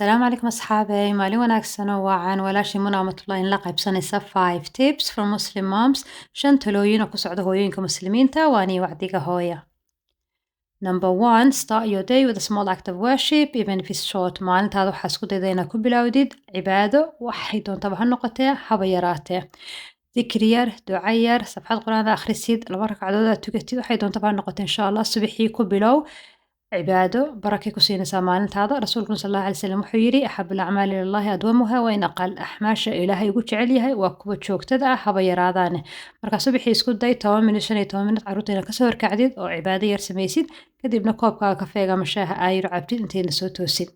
Asalaamu calaykum asxaabey, maalin wanaagsan oo wacan. Walaashii Muna Amatullahi in la qaybsanaysa five tips from Muslim moms, shan talooyin oo ku socda hooyooyinka Muslimiinta. Waanii wacdiga hooya. Number one, start your day with a small act of worship, even if it's short. Maalintaada waxaa isku dayda inaad ku bilowdid cibaado, waxay doontaba ha noqotee, haba yaraatee. Dikri yar, duco yar, safxad Qur-aan akhrisid, laba ragcadood aad tukatid, waxay doontaba ha noqotee. Insha Allah subaxii ku bilow cibaado, barakay ku siinaysaa maalintaada. Rasuulkuna sal Allahu alay wasalam wuxuu yidhi: "أحب الأعمال إلى الله أدومها وإن قل." Axmaasha Ilaahay ugu jecel yahay waa kuwa joogtada ah, haba yaraadaane. Marka subaxii isku day 10 minute, 15 minute carruurta inaad kasoo horkacdid oo cibaado yar samaysid, kadibna koobkaaga kafeega ama shaaha aayiro cabtid intayna soo toosin.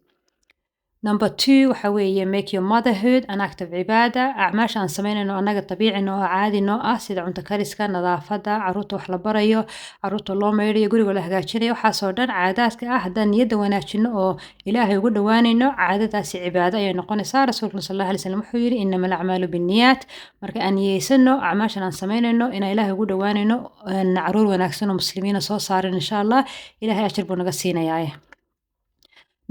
Number two waxa weeye make your motherhood an act of cibaada. Acmaasha aan samaynayno annaga dabiicino oo caadi noo ah, sida cunto kariska, nadaafadda, carruurta wax la barayo, carruurta loo maydhayo, guriga la hagaajinayo, waxaasoo dhan caadaadka ah, haddaan niyadda wanaajino oo Ilaahay ugu dhowaanayno, caadadaasi cibaado ayay noqonaysaa. Rasuulkuna sal Allahu alay slam wuxuu yidhi: "إنما الأعمال بالنيات." Marka aan niyeysano acmaashan aan samaynayno inaan Ilaahay ugu dhowaanayno, caruur wanaagsan oo Muslimiina soo saaran, insha Allah Ilaahay ajir buu naga siinayaa.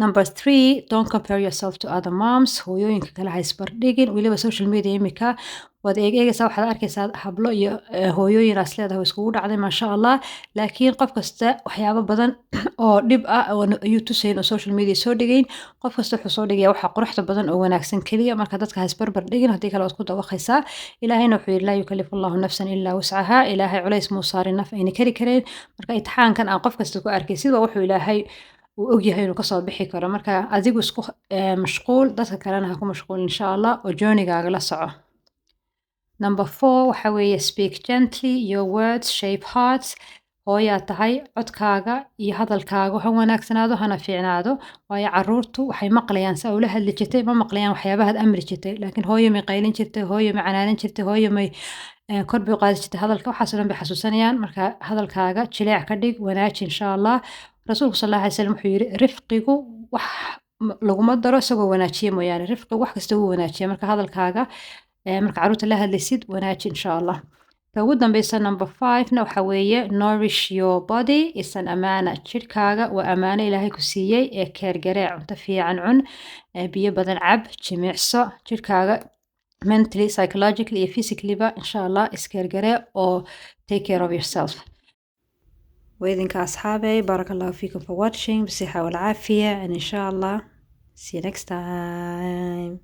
Number three, don't compare yourself to other moms. Hooyooyinka kale ha isbardhigin. Weliba social media imika waad eeg eegaysaa, waxaad arkaysaa hablo iyo hooyooyin aas leedahay oo iskugu dhacday, maasha Allah. Laakiin qof kasta waxyaabo badan oo dhib ah ayuu tusayn oo social media soo dhigayn. Qof kasta wuxuu soo dhigaya waxa quruxda badan oo wanaagsan keliya. Marka dadka ha isbarbar dhigin, haddii kale waad ku dawaqaysaa. Ilaahayna wuxuu yidhi: "لا يكلف الله نفسا إلا وسعها." Ilaahay culays muu saarin naf ayna kari kareen. Marka imtixaankan aan qof kasta ku arkay sida wuxuu Ilaahay uu ogyahay inuu kasoo bixi karo. Marka adigu isku mashquul, dadka kalena ha ku mashquul, insha Allah, oo journey-gaaga la soco. Number four waxa weeye speak gently, your words shape hearts. Hooyaa tahay, codkaaga iyo hadalkaaga ha wanaagsanaado, hana fiicnaado, waayo caruurtu waxay maqlayaan saa ula hadli jirtay. Ma maqlayaan waxyaabahaad amri jirtay, laakiin hooyo may qaylin jirtay, hooyo may canaanan jirtay, hooyo may kor bay u qaadi jirtay hadalka, waxaasoo dhan bay xasuusanayaan. Marka hadalkaaga jileec ka dhig, wanaaji, insha Allah. Rasuulku sal Allahu alay slam wuxuu yidhi: "Rifqigu wax laguma daro isagoo wanaajiye mooyaane." Rifqigu wax kasta wuu wanaajiya. Marka hadalkaaga marka carruurta la hadlaysid wanaaji, insha Allah. Ta ugu dambeysa, number five-na, waxa weeye nourish your body is an amaana. Jidhkaaga waa amaano Ilaahay ku siiyey ee care garee. Cunto fiican cun, biyo badan cab, jimicso jidhkaaga. Mentally, psychologically iyo physically-ba, insha Allah, is care garee oo take care of yourself. وإذنك أصحابي، بارك الله فيكم for watching، بالصحة والعافية، and إن شاء الله see you next time.